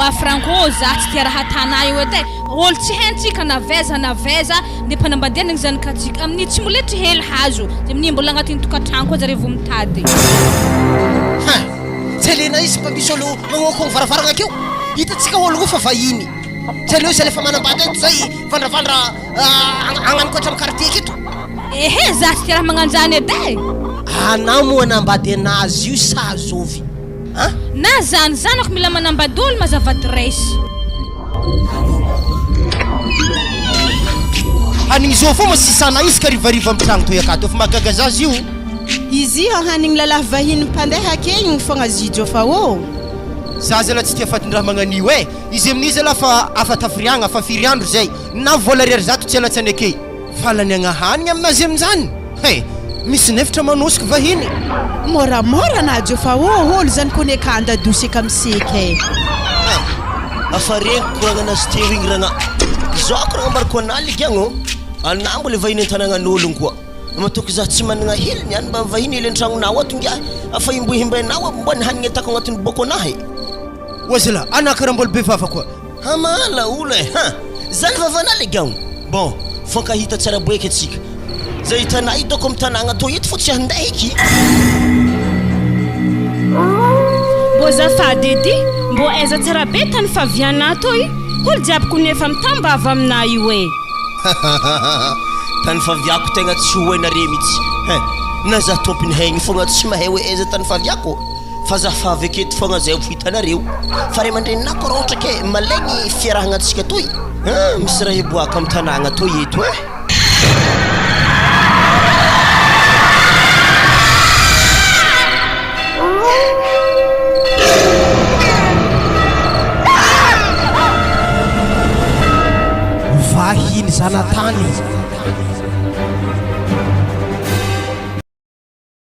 La Franco, za tsy tia raha atanà io edy e! Olo tsy haintsika na avaiza na avaiza ndeha mpanambadiana ny zanakatsika amin'ny tsy moletry hely hazo de amin'ny mbola agnatin'ny tokantrano koa zareo vao mitady. Hein! Tsy alena izy mba misy olo magnaokogno varavaragna akeo? Hitantsika olo roa fa vahiny. Tsy aleo izy alefa manambady any toy zay vandravandra agnano koa hatramy quartier aketo. Ehe za tsy tia raha magnanjany edy e! Anao moa hanambady anazy io sa zovy? An? Na zany zanako mila manambady olo mazava adresse. Hanigny zao fô ma sisana izy karivariva am tragno toy akato efa mahagaga zaza io. Izy hahanigny lalahy vahiny mpandeha akegny fogna zijo fa ô. Za zala tsy tia fatindraha magnanio eh! Izy amin'io zala fa afa tafiriagna fa firy andro zay na vola ariary zato tsy alatsany ake. Falany hanigny aminazy aminjany he! Misy nefitra manosiky vahiny. Moramora najo fa ô olo zany kone kanda doseka miseka e. Hein! Afa regniko koragna anazy teo igny ragna. Zao koragna ambarako anah ligiagna ô! Anah mbola vahiny an-tanagnan'ologno koa. Matoky zah tsy managna hely niany mba vahiny hely an-tragnonao ato ngiahy. Afa himbohimbainao aby mboa ny hanigny atako agnatin'ny boko anah e. Oa zalah, anah karaha mbola be vava koa. Hamala olo e! Ha! Zany vavanà le gaon! Bon, fankahita tsara boeky atsika. Zay hitanà io dôko am tanàgna tô eto fô tsy handeha eky. Mbô azafady edy, mbô aiza tsara be tany favianà toy? Olo jiaby kony efa mitambava aminà io e! Tany faviako tegna tsy ho hainare mitsy. Hein! Na za tompony haigny fogna tsy mahay hoe aiza tany faviako. Fa za fa avy aketo fogna zay ho hitanareo. Fa ray aman-dreninako raha ohatra ke malaigny fiarahagnantsika toy, hein, misy raha hiboaka am tanàgna toy eto eh. Vahiny zanatany.